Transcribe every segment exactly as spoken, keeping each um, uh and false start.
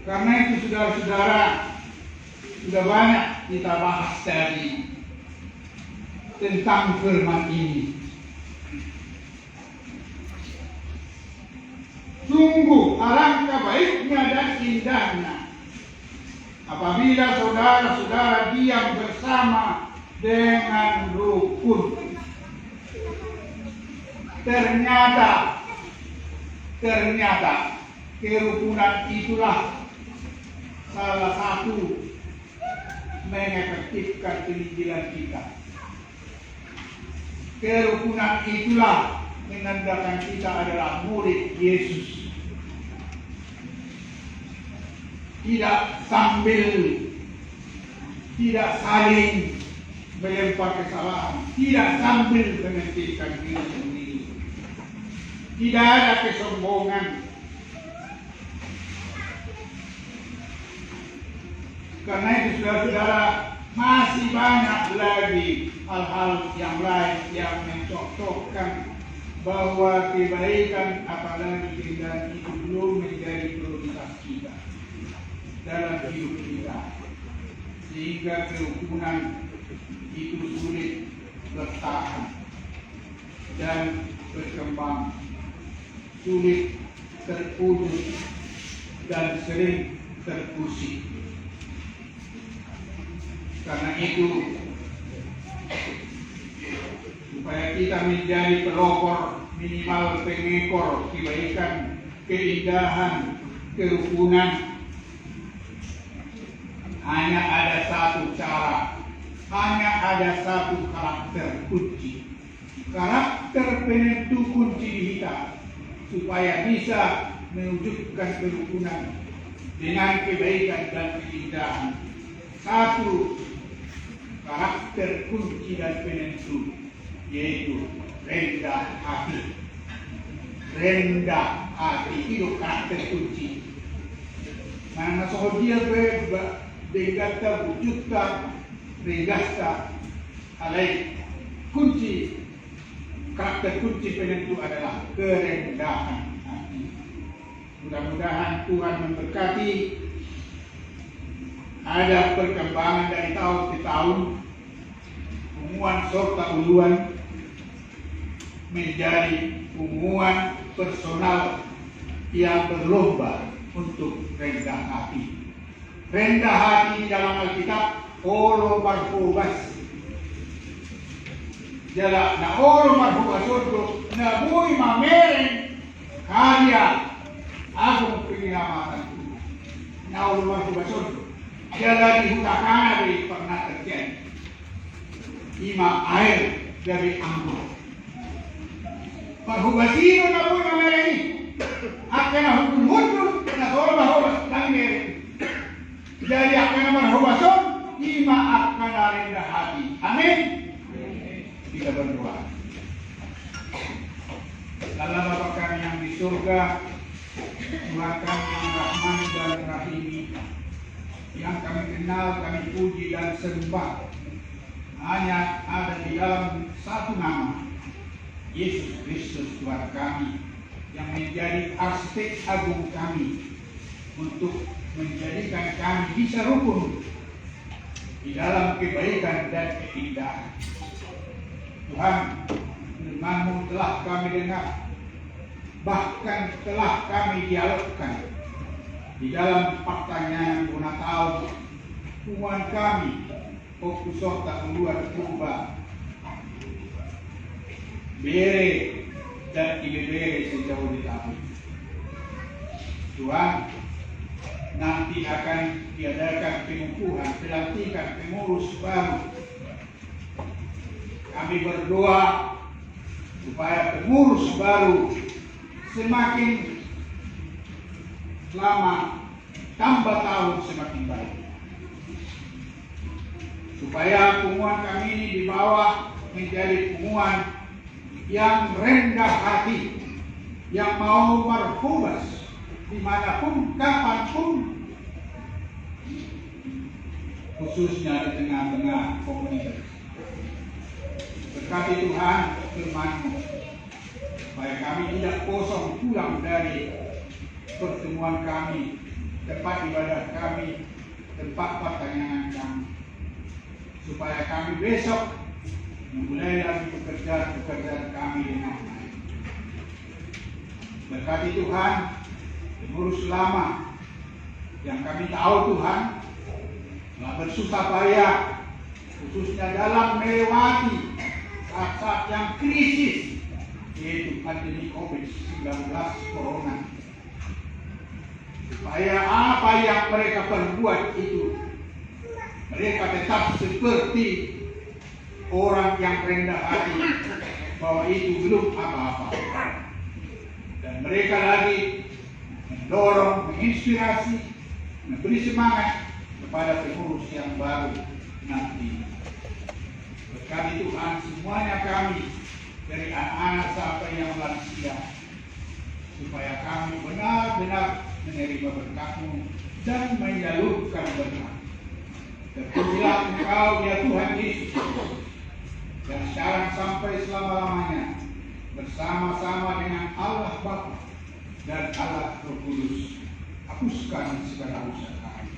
Karena itu, saudara-saudara, sudah banyak kita bahas tadi tentang firman ini. Sungguh alangkah baiknya dan indahnya apabila saudara-saudara diam bersama dengan rukun. Ternyata, ternyata kerukunan itulah salah satu mengefektifkan penginjilan kita. Kerukunan itulah menandakan kita adalah murid Yesus. Tidak sambil, tidak saling melempar kesalahan, tidak sambil mementingkan diri sendiri. Tidak ada kesombongan. Karena itu, saudara-saudara, masih banyak lagi hal-hal yang lain yang mencontohkan bahwa kebaikan, apalagi keindahan itu, belum menjadi prioritas kita dalam hidup kita, sehingga kerukunan itu sulit bertahan dan berkembang, sulit terwujud, dan sering terusik. Karena itu, supaya kita menjadi pelopor, minimal pengekor kebaikan, keindahan, kerukunan, hanya ada satu cara, hanya ada satu karakter kunci. Karakter penentu kunci di hita supaya bisa mewujudkan kerukunan dengan kebaikan dan keindahan. Satu karakter kunci dan penentu, yaitu rendah hati. Rendah hati itu karakter kunci. Manang na songon dia pe ba-, denggan ta, bujur ta, ringgas ta, alai kunci, karakter kunci penentu adalah kerendahan hati. Mudah-mudahan Tuhan memberkati, ada perkembangan dari tahun ke tahun, Punguan Sorta Uluan menjadi punguan personal yang berlomba untuk rendah hati. Rendah hati di dalam Alkitab, olo marhobas. Jala na olo marhobas on do na boi mamereng karya agung penyelamatan Tuhan. Na olo marhobas on do. Jala di huta Kana do i pernah terjadi. Ima air gabe anggur. Marhobas i do na boi mamereng i. Angka na hundul-hundul, na so olo marhobas, ndang mereng. Jadi angka na marhobas on, ima angka na rendah hati. Amin. Kita berdoa. Allah Bapa kami yang di surga, Tuhan kami yang Rahman dan Rahimi, yang kami kenal, kami puji dan sembah, hanya ada di dalam satu nama, Yesus Kristus Tuhan kami, yang menjadi arsitek agung kami untuk menjadikan kami bisa rukun di dalam kebaikan dan keindahan. Tuhan, firman-Mu telah kami dengar, bahkan telah kami dialogkan di dalam partangiangan bona taon, punguan kami, Ompu Sorta Uluan Purba, bere dan ibebere se-Jabodetabek. Tuhan, nanti akan diadakan pengukuhan, pelantikan pengurus baru. Kami berdoa supaya pengurus baru semakin lama tambah tahun semakin baik. Supaya punguan kami ini di bawah menjadi punguan yang rendah hati, yang mau marhobas dimanapun, kapanpun, khususnya di tengah-tengah komunitas. Berkati Tuhan firman-Mu, supaya kami tidak kosong pulang dari pertemuan kami tempat ibadah kami, tempat partangiangan kami, supaya kami besok memulai lagi pekerjaan-pekerjaan kami dengan baik. Berkati Tuhan pengurus lama yang kami tahu, Tuhan, telah bersusah payah, khususnya dalam melewati saat-saat yang krisis, yaitu pandemi covid sembilan belas corona. Supaya apa yang mereka perbuat itu, mereka tetap seperti orang yang rendah hati, bahwa itu belum apa-apa. Dan mereka lagi mendorong, menginspirasi, memberi semangat kepada pengurus yang baru nanti. Berkati Tuhan semuanya kami, dari anak-anak sampai yang lansia, supaya kami benar-benar menerima berkat-Mu dan menyalurkan berkat. Terpujilah Engkau, ya Tuhan Yesus, yang sekarang sampai selama-lamanya, bersama-sama dengan Allah Bapa dan Allah Roh Kudus. Hapuskan segala dosa kami.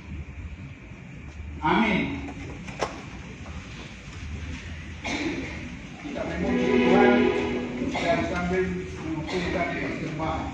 Amin. Kita memuji Tuhan dan sambil mengumpulkan persembahan.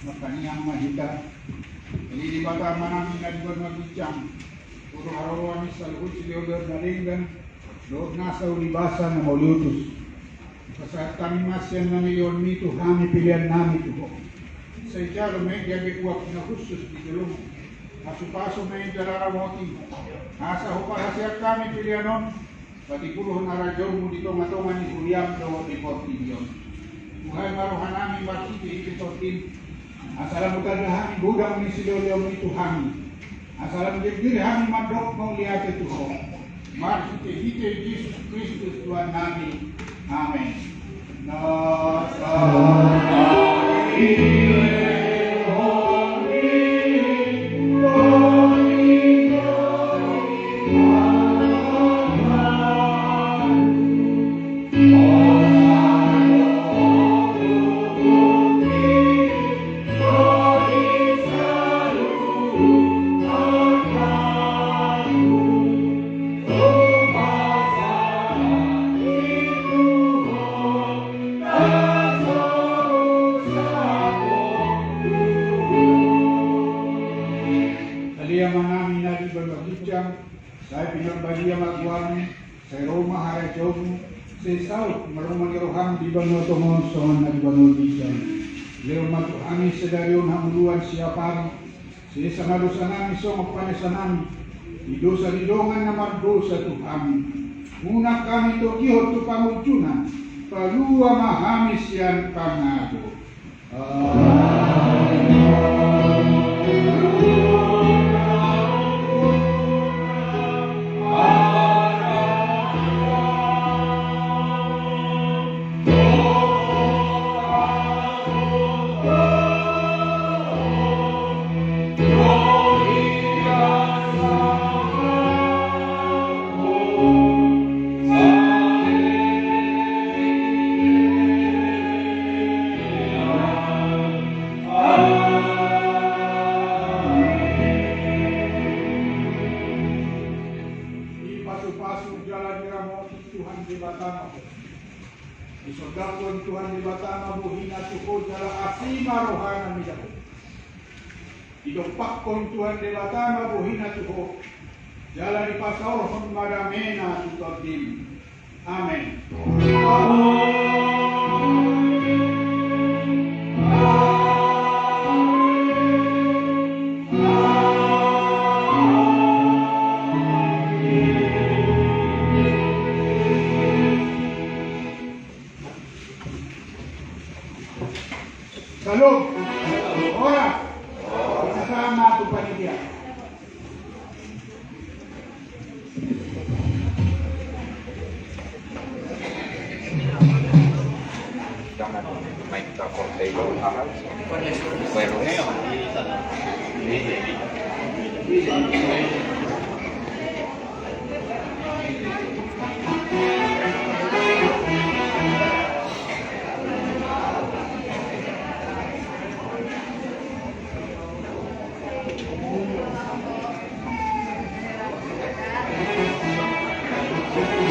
Martangiang ma hita. Ale Debata Amanami na di banua ginjang, huhut haroro hami saluhut silehon na denggan dohot nasa ulibasa na mauliutus. Hupasahat hami ma sian na nilehonmi tu hami pelean nami tu Ho. Sai jalo ma i gabe uap na hushus di jolom. Pasu-pasu ma i jala ramoti, asa huparhaseang hami pelean on, patimbulhon harajaonmu di tonga-tonga ni huriam dohot di portibi on. Tuhai ma rohanami marhite-hite tondim, asa lam hutanda hami godang ni silehon-lehonmi tu hami, asa lam denggan hami mandok mauliate tu Ho. Marhite-hite Jesus Kristus Tuhannami. Amen. Ale Amanami na di banua ginjang, sai pinarbadia ma goarmu, sai ro ma harajaonmu, sai saut ma lomo ni roham di banua tonga on songon na di banua ginjang. Lehon ma tu hami sadari on hangoluan siapari, sesa ma dosanami songon panesanami di dosa ni dongan na mardosa tu hami. Unang hami togihon tu pangunjunan, palua ma hami sian pangago. Dipasu-pasu jala diramoti Tuhan Debata ma ho. Disondangkon Tuhan Debata ma bohina tu ho jala asi ma rohana mida ho. Didompakkon Tuhan Debata ma bohina tu ho, jala dipasaorhon ma damena tu tondim. Amen. Shalom. Horas. Sahat ma tu panitia.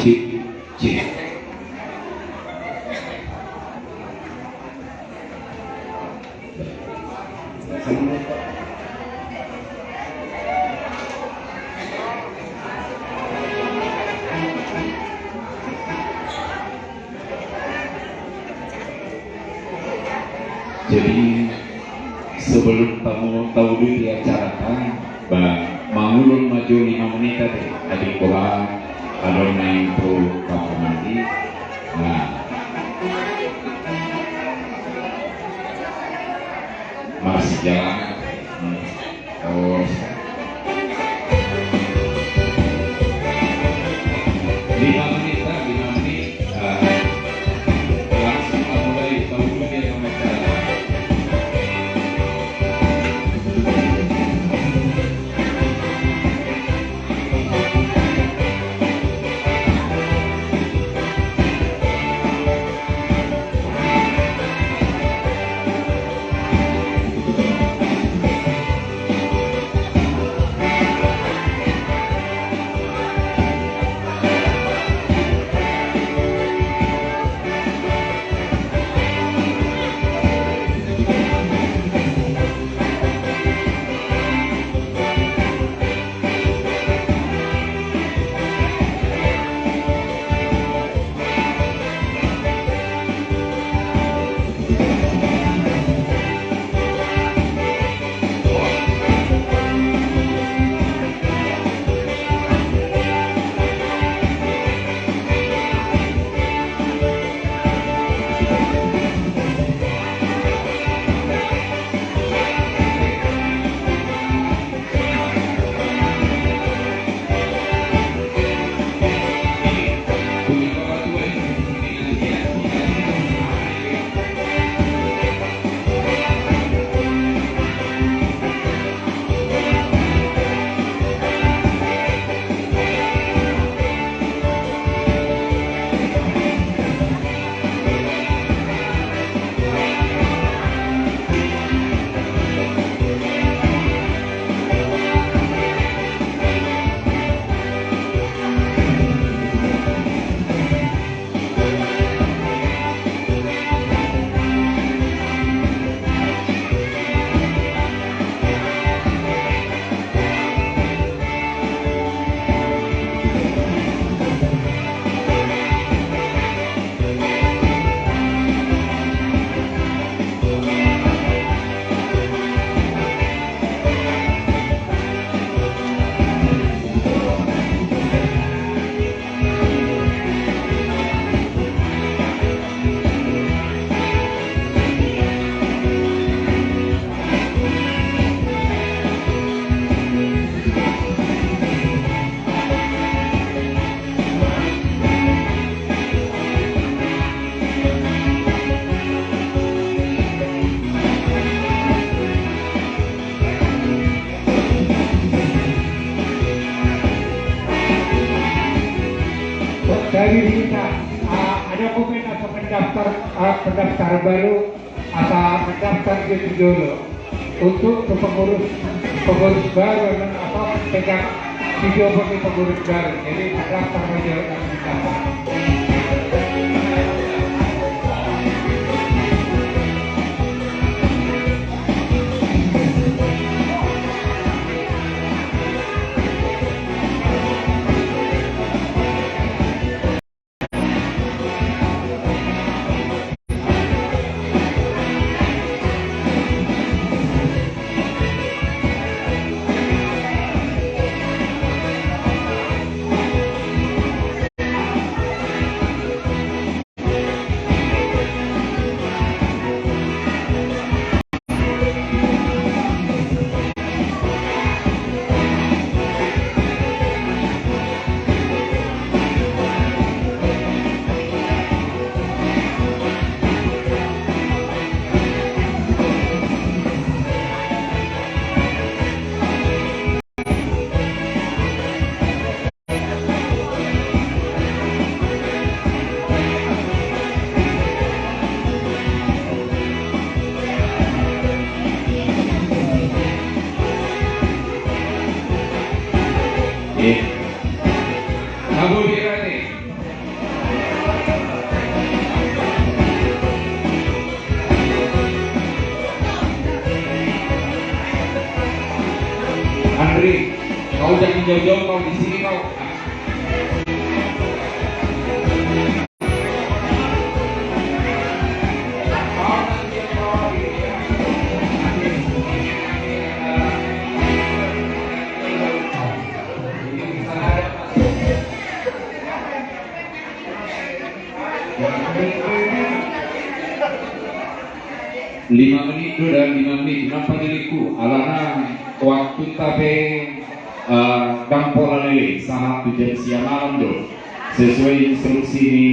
Cik, cik. Jadi, sebelum tamu tahu dulu di acara kan, ba, mangulon maju lima menit tadi, tadi bola, ada main pro kamar mandi. Nah. Masih jalan. Hmm. Oh. Lima menit lah, lima menit. Ah, langsung mulai, baru dia sama cara. Ah, pendaftar baru, asa mendaftar jo tu jolo. Untuk tu pengurus, pengurus baru, dan apa, pegang video bagi pengurus baru. Jadi pendaftar aja, nanti pendaftar. Eh. Nabo birani. Andri, kau jangan jauh-jauh kau di sini kau. Lima menit do, dan lima menit nampak diriku alana waktu tape, eh, dang pola lele sahat tu jam sia malam do sesuai instruksi ni